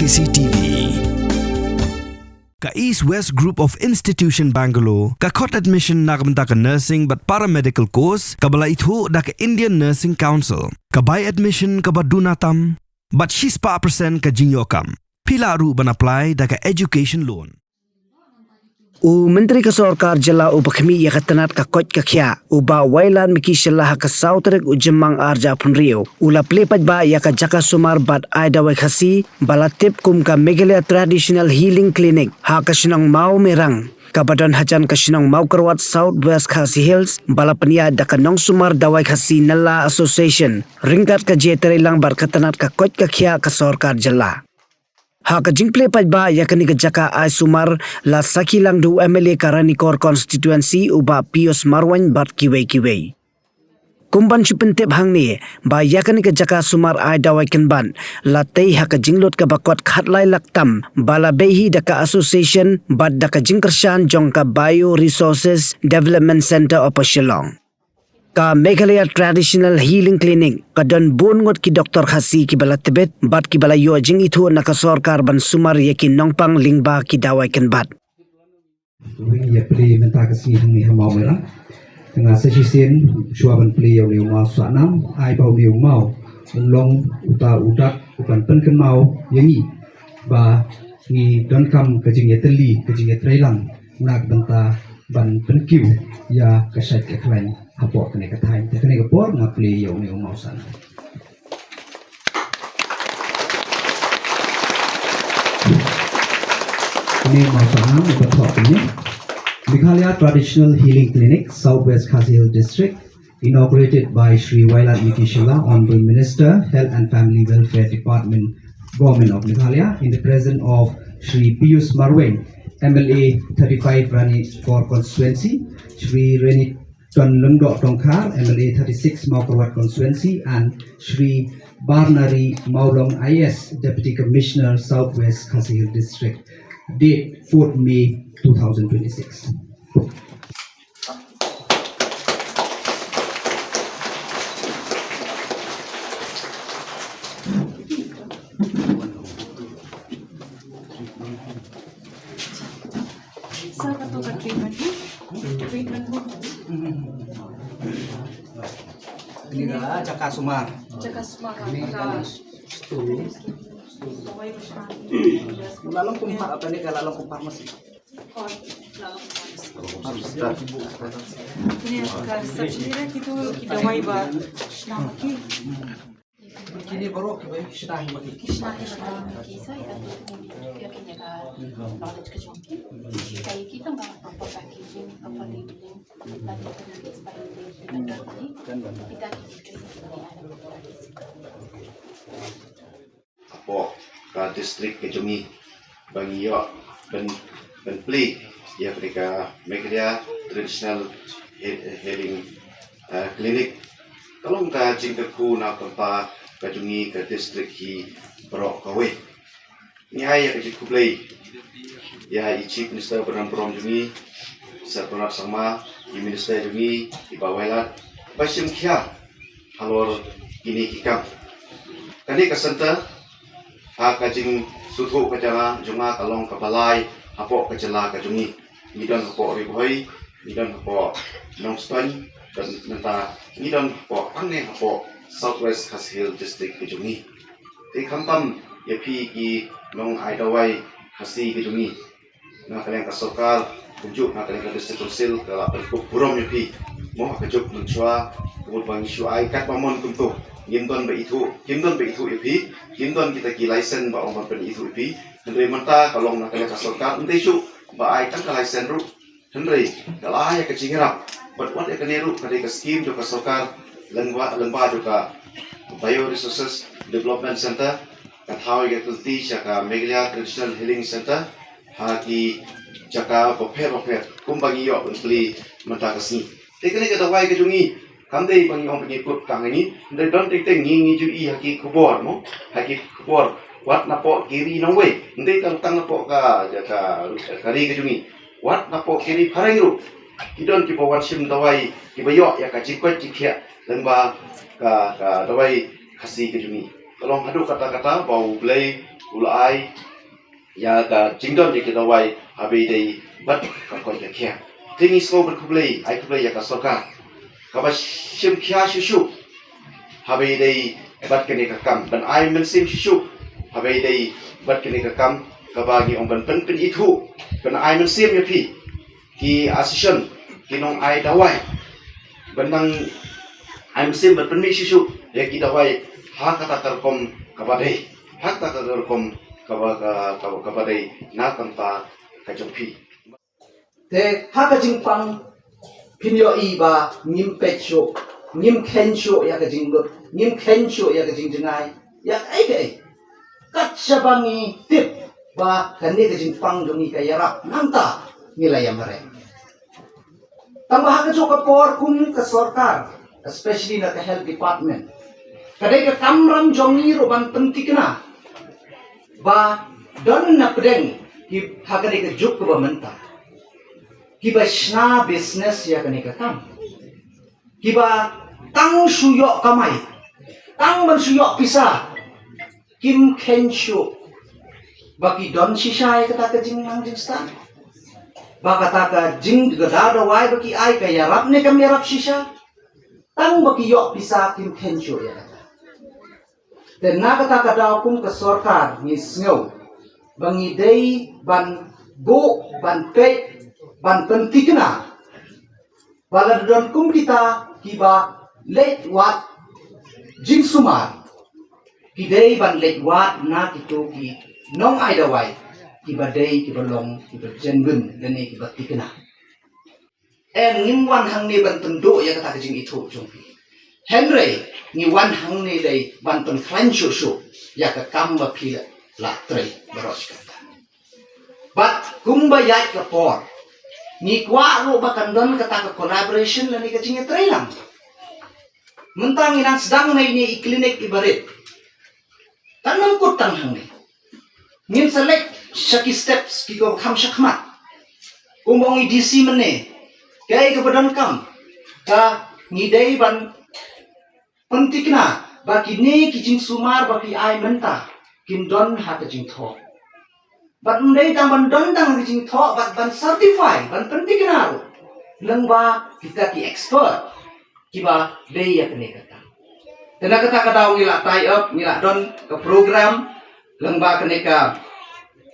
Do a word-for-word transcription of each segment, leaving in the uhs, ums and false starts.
C C T V. Ka East West Group of Institution Bangalore ka khot admission na ka bynta ka nursing bad paramedical course kaba la ithuh da ka Indian Nursing Council. Ka bai admission kaba duna tam bad shispah percent ka jingïoh kam. Phi lah ruh ban apply da ka education loan. U Myntri ka Sorkar Jylla uba khmih ïa ka tnat ka koit ka khiah, u Bah Wailadmiki Shylla, ha ka saw tarik u Jymmang arhajar arphew hynriew, u la plie paidbah ïa ka jaka sumar bad ai dawai Khasi ba la tip kum ka Meghalaya Traditional Healing Clinic ha ka shnong Mawmerang, kaba don hajan ka shnong Mawkyrwat, South West Khasi Hills, ba la pynïaid da ka nongsumar dawai Khasi Nella Association, ryngkat ka jingïatreilang bad ka tnat ka koit ka khiah ka Sorkar Jylla. Ha ka jingplie paidbah ïa kane ka jaka ai sumar, la sakhi lang da u M L A ka Ranikor Constituency, u Bah Pius Marwein, bad kiwei kiwei. Kum ban shu pyntip hangne ba ïa kane ka jaka sumar ai dawai kynbat la tei ha ka jinglut kaba kot khatlai lak tam, ba la bei hi da ka association bad da ka jingkyrshan jong ka Bio Resources Development Centre Upper Shillong. Ka Meghalaya Traditional Healing Clinic ka don bun ngut ki doktor Khasi kiba la tbit bad kiba la ïoh jingithuh na ka sorkar ban sumar ïa ki nongpang lyngba ki dawai kynbat. Wing ïa plie mynta ka sngi hangne ha Mawmerang. Te nga sa shisien shuwa ban plie ïa une u maw Sahnam, ai ba une u maw un long uta u dak u ban pynkynmaw ïa ngi ba ngi donkam ka jingïatylli, ka jingïatreilang na ka bynta ban pynkiew ïa ka shait ka khlaiñ hapoh kane ka thaiñ. Te kane ka por nga plie ïa une u maw Sahnam. Une u maw Sahnam u ba thoh kumne. Meghalaya Traditional Healing Clinic, South West Khasi Hills District, inaugurated by Shri Wailadmiki Shylla, Honorable Minister, Health and Family Welfare Department, Government of Meghalaya, in the presence of Shri Pius Marwein, M L A thirty-five Ranikor Constituency, Shri Reniton Lyngdoh Tongkhar, M L A thirty-six Mawkyrwat Constituency, and Shri Barnari Mawlong, I A S, Deputy Commissioner, South West Khasi Hills District, date fourth May two thousand twenty-six. Sir, katu ka treatment ni? Treatment ko? Ini dah jaka sumar. Jaka sumar. Ini ka dah stool. Dawai ba shna. La long kum pharmacy. Kine ka reception area ki tu ki dawai ba shna ma ki. Kine baroh ki ba shna hi ma ki. Ki shna hi ma ki, so ïa ka, ïa ka, ïa ka knowledge ka jong ki. Ka ïa ki tang ba proper packaging, proper labeling, ba ki expiry date, kita ki, kita ki. Hapoh ka district ka jong ngi ba ngi ïoh ban, ban plie ïa kane ka Meghalaya Traditional He-, Healing, eh, Clinic. Ka long ka jingkyrkhu na ka bynta ka jong ngi ka district hi baroh kawei. Ngi ai ïa ka jingkhublei ïa i Chief Minister ba don burom jong ngi, Sir Conrad Sangma, i Minister jong ngi, i Bah Wailad, ba shim khia halor kine ki kam. Kane ka center, ha ka jingsngewthuh ka jong nga, jong nga ka long kaba lai hapoh ka jylla ka jong ngi. Ngi don hapoh Ri Bhoi, ngi don hapoh Nongstoiñ, bad mynta ngi don hapoh, hangne hapoh South West Khasi Hills District ka jong ngi. Te khamtam ïa phi ki nong ai dawai Khasi ka jong ngi, na ka liang ka sorkar, kumjuh na ka liang ka District Council, ka la pynkup burom ïa phi. Mo ha ka juk mynshuwa, ka mut ba ngi shu ai katba mon kumto. Ngim don ba ithuh, kim don ba ithuh ïa phi, kim don kita ki license ba ong ban pynithuh ïa phi. Hynrei mynta ka long na ka liang ka sorkar, ym dei shuh ba ai tang ka license ruh. Hynrei ka la ai ïa ka jingïarap. Bad wat ïa kane ruh ka dei ka skim jong ka sorkar lyngba, lyngba jong ka Bio Resources Development Center, ka thaw ïa ka kylti sha ka Meghalaya Traditional Healing Center ha ki jaka bapher bapher kumba ngi ïoh ban plie mynta ka sngi. Te kane ka dawai ka jong ngi, kam dei ba ngi ong ba ngi kut tang ha ngi, hynrei don teng teng ngi, ngi ju i ha ki khubor mo, ha ki khubor, wat napoh ki ri nongwei, ym dei tang, tang napoh ka, ka, ka ri ka jong ngi, wat napoh ki ri phareng ruh ki don kiba wan shim dawai, kiba ïoh ïa ka jingkoit jingkhiah lyngba ka, ka dawai Khasi ka jong ngi. Long haduh katta katta ba U Blei u la ai ïa ka jingdon ïa ki dawai haba ïadei bad ka koit ka khiah. Te ngi sngewbha ban khublei, ai khublei ïa ka sorkar kaba shim khia shuh shuh haba ïadei bad kane ka kam, ban ai mynsiem shuh shuh haba ïadei bad kane ka kam, kaba ngi ong ban pynpynithuh, ban ai mynsiem ïa phi ki association, ki nong ai dawai, ban nang ai mynsiem ban pynmih shuh shuh ïa ki dawai ha kata ka rukom kaba dei, ha kata ka rukom kaba, ka, kaba, kaba dei na ka bynta ka jong phi. Te ha ka jingpang phin ïohi ba ngim peit shuh, ngim kheiñ shuh ïa ka jinglut, ngim kheiñ shuh ïa ka jingjngai, ïa kaei kaei. Kat shaba ngi tip ba kane ka jingpang jong ngi ka ïarap, nangta ngi la ïamareh. Tang ba ha kajuh ka por kum ka sorkar, especially na ka health department, ka dei ka kamram jong ngi ruh ban pynthikna ba don na pdeng ki ha kane ka juk kaba mynta kiba shna business ïa kane ka kam, kiba tang shu ïoh kamai, tang ban shu ïoh pisa, kim kheiñ shuh ba ki don shisha ïa kata ka jingnang jingstad, ba kata ka jing, ka da dawai ba ki ai ka ïarap ne kam ïarap shisha. Tang ba ki ïoh pisa kim kheiñ shuh ïa kata. Te na kata ka daw kum ka sorkar ngi sngew ba ngi dei ban buh, ban peit, ban pynthikna ba lada don kum kita kiba leit wad jingsumar, ki dei ban leit wad na kito ki nong ai dawai kiba dei, kiba long, kiba genuine lane kiba thikna. Em, ngim wan hangne ban pynduh ïa kata ka jingithuh jong phi. Hynrei ngi wan hangne dei ban pynkhlaiñ shuh shuh ïa ka kam ba phi la, la trei baroh shi katta. Bad kumba ïaid ka por, ngi kwah ruh ba kan don kata ka collaboration lane ka jingïatreilang. Mynta ngi nang sdang na ine i clinic iba rit. Tang nang kut tang hangne. Ngin sa leit sha ki steps kiba kham shakhmat. Kumba ong i D C mynne, kaei kaba donkam, ka ngi dei ban pynthikna ba kine ki jingsumar ba ki ai mynta kin don ha ka jingthoh. Bad ym dei tang ban don tang ha ka jingthoh, bad ban certify, ban pynthikna ruh lyngba kita ki expert kiba dei ïa kane ka kam. Te na kata ka daw ngi la tie up, ngi la don ka program lyngba kane ka,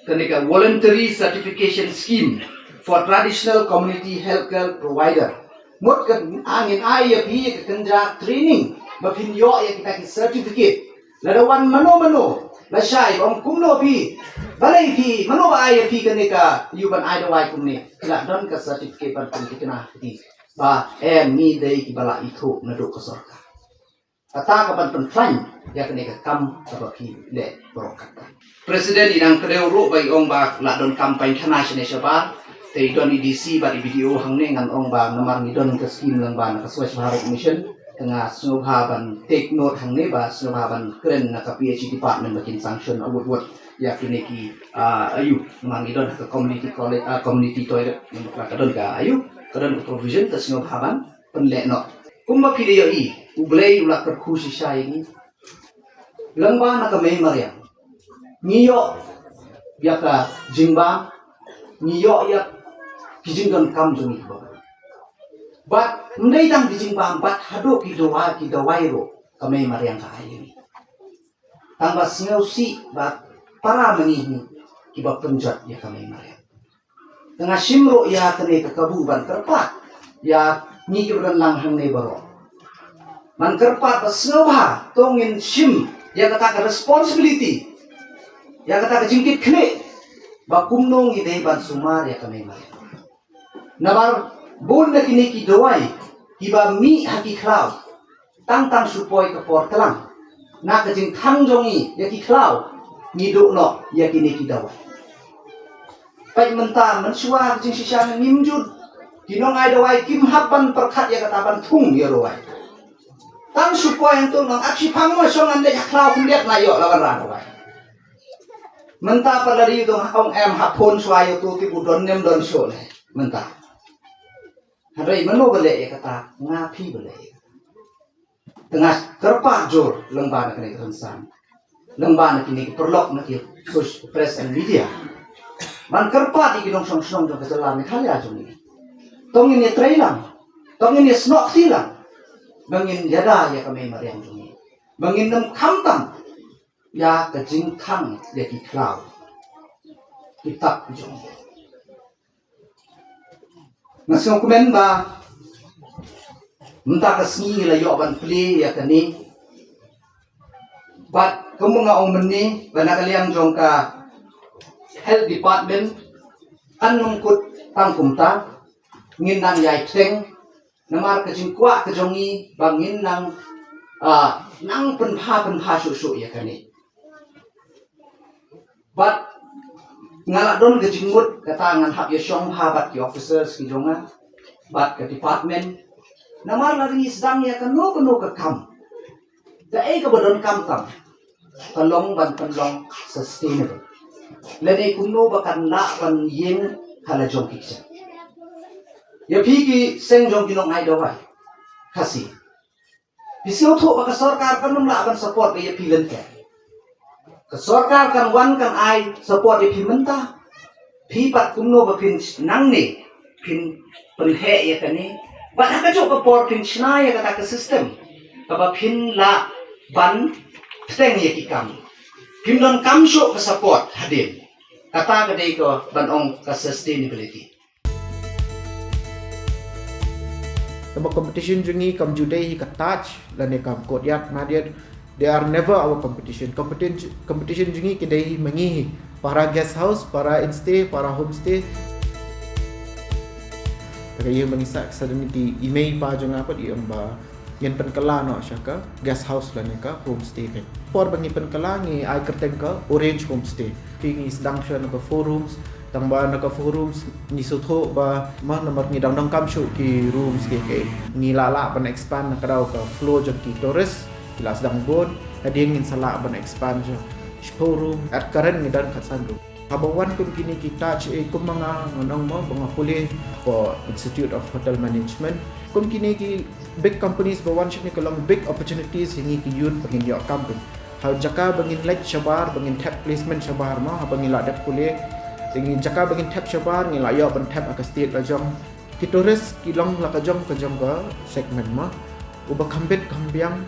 kane ka Voluntary Certification Scheme for Traditional Community Healthcare Provider. Mut ka, ah, ngin ai ïa phi ïa ka kynja training ba phin ïoh ïa kita ki certificate. Lada wan mano mano, lashai ba ong kumno phi, balei phi, mano ba ai ïa phi kane ka, ïa u ban ai dawai kumne, ki la don ka certificate ban pynthikna ïa phi ba em, ngi dei kiba la ithuh naduh ka sorkar. Kata ka ban pynkhlaiñ ïa kane ka kam kaba phi leh baroh kata. President i dang kdew ruh ba i ong ba la donkam painthana shane shabar, te i don i D C bad i B D O hangne, ngan ong ba namar ngi don ka skim lyngba na ka Swachh Bharat Mission, te nga sngewbha ban take note hangne ba sngewbha ban kren na ka P H E department ba kin sanction awut wut ïa kine ki, ah, aïu, namar ngi don ka community college, ah, community toilet, namar ka don ka aïu, ka don ka provision, te sngewbha ban pynleh noh. Kumba phi da ïohi, U Blei u la kyrkhu shisha ïa ngi. Lyngba na ka Mei Mariang, ngi ïoh ïa ka jingbam, ngi ïoh ïa ki jingdonkam jong ngi kiba bun. Bad ym dei tang ki jingbam, bad haduh ki dawai, ki dawai ruh ka Mei Mariang ka ai ïa ngi. Tang ba sngewsih ba para ma ngi hi kiba pynjot ïa ka Mei Mariang. Te nga shim ruh ïa kane ka kabu ban kyrpad ïa ngi kiba don lang hangne baroh, ban kyrpad ba sngewbha to ngin shim ïa kata ka responsibility, ïa kata ka jingkitkhlieh ba kumno ngi dei ban sumar ïa ka Mei Mariang. Namar bun na kine ki dawai kiba mih ha ki khlaw, tang tang shu poi ka por tlang, na ka jingkhang jong ngi ïa ki khlaw, ngi duh noh ïa kine ki dawai. Peit mynta, mynshuwa ka jingshisha ngim jut, ki nong ai dawai kim hap ban pyrkhat ïa kata ban thung ïa dawai. Tang shu poi hangto nong ap shiphang mo, shong ngan leit ha khlaw khyndiat nga ïoh la wanrah dawai. Mynta pat la ri u dong ong em, hap phone shuwa ïa uto, tip u don ne ym don shuh ne mynta. Hynrei mano ba leh ïa kata? Nga phi ba leh ïa kata. Te nga kyrpad jur lyngba na kane ka rynsan lyngba na kine ki paralok na ki press and media ban kyrpad ïa ki nongshong shnong jong ka jylla Meghalaya jong ngi. To ngin ïatrei lang, to ngin ïasnoh kti lang ba ngin ïada ïa ka mei mariang jong ngi, ba ngin nym khamtam ïa ka jingkhang ïa ki khlaw ki tap jong ngi. Nga sngewkmen ba mynta ka sngi la ïoh ban plie ïa kane. Bad kumba nga ong mynne ba na ka liang jong ka health department kan nym kut tang kumta, ngin nang ïai pteng namar ka jingkwah ka jong ngi ba ngin nang, ah, nang pynbha pynbha shuh shuh ïa kane. Bad nga la don ka jingmut kata ngan hap ïa shong bha bad ki officers ki jong nga bad ka department. Namar la ngi sdang ïa kano kano ka kam, da ei kaba donkam tam, ka long ban pynlong sustainable. Lane kumno ba kan lah ban ïeng ha la jong ki kshaid. Ïa phi ki seng jong ki nongai dawai Khasi, phi sngewthuh ba ka sorkar kan nym lah ban support ba ïa phi lynter. Ka sorkar kan wan kan ai support ïa phi mynta. Phi pat kumno ba phin nangne phin pynheh ïa kane. Bad ha kajuh ka por phin shna ïa kata ka system kaba phin lah ban pteng ïa ki kam. Phim donkam shuh ka support hadien. Kata ka dei ka ban ong ka sustainability. Tangba competition jong ngi kam ju dei hi ka Taj lane ka Courtyard Marriott. They are never our competition. Competition, competition jong ngi ki dei hi ma ngi hi, para guest house, para instay, para homestay. Ta ka ïa ma ngi sa, sa dang ki i mei pa jong nga pat i ong ba ngin pynkylla noh sha ka guest house lane ka homestay ka. Por ba ngi pynkylla ngi ai kyrteng ka Orange Homestay. Phi ngi sdang sha na ka four rooms, tangba na ka four rooms ngi sngewthuh ba ma namar ngi dang donkam shuh ki rooms ki, ki ngi la lah ban expand na ka daw ka flow jong ki tourist ki la sdang bun. Hadien ngin sa lah ban expand sha shiphew room, at current ngi don khatsan room. Haba wan kum kine ki Taj, eh, kum ma nga ngan ong mo ba nga pule for Institute of Hotel Management. Kum kine ki big companies ba wan shane ka long big opportunities ïa ngi ki youth ba ngin ïoh kam pyn. Ha jaka ba ngin leit shabar ba ngin thep placement shabar mo, haba ngi la dep pule. Te ngi jaka ba ngin thep shabar ngi la ïoh ban thep ha ka state la jong. Ki tourist ki long la ka jong ka jong ka segment mo. Uba kham bit kham biang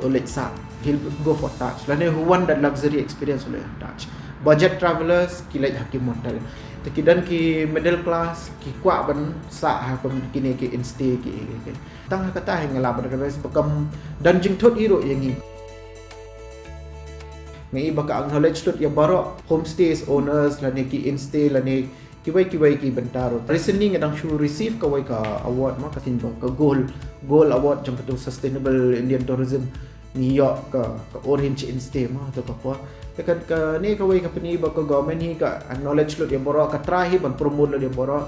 u leit sah, he'll go for Taj. Lane who want that luxury experience u leit Taj. Budget travelers ki leit ha ki motel. Te ki don ki middle class ki kwah ban sah ha kum kine ki instay ki, ki, ki. Tang ha kata hi nga lah ban advise ba kam don jingthut hi ruh ïa ngi. Nga i ba ka acknowledge lut ïa baroh homestays owners lane ki instay lane kiwei kiwei ki bynta ruh. Recently nga dang shu receive kawei ka award ma, ka sien ba ka gold, gold award jong katu Sustainable Indian Tourism. Ngi ïoh ka, ka Orange Instay ma, tu ka por. Te ka, kane kawei ka pyni ba ka government hi ka acknowledge lut ïa baroh, ka try hi ban promote lut ïa baroh.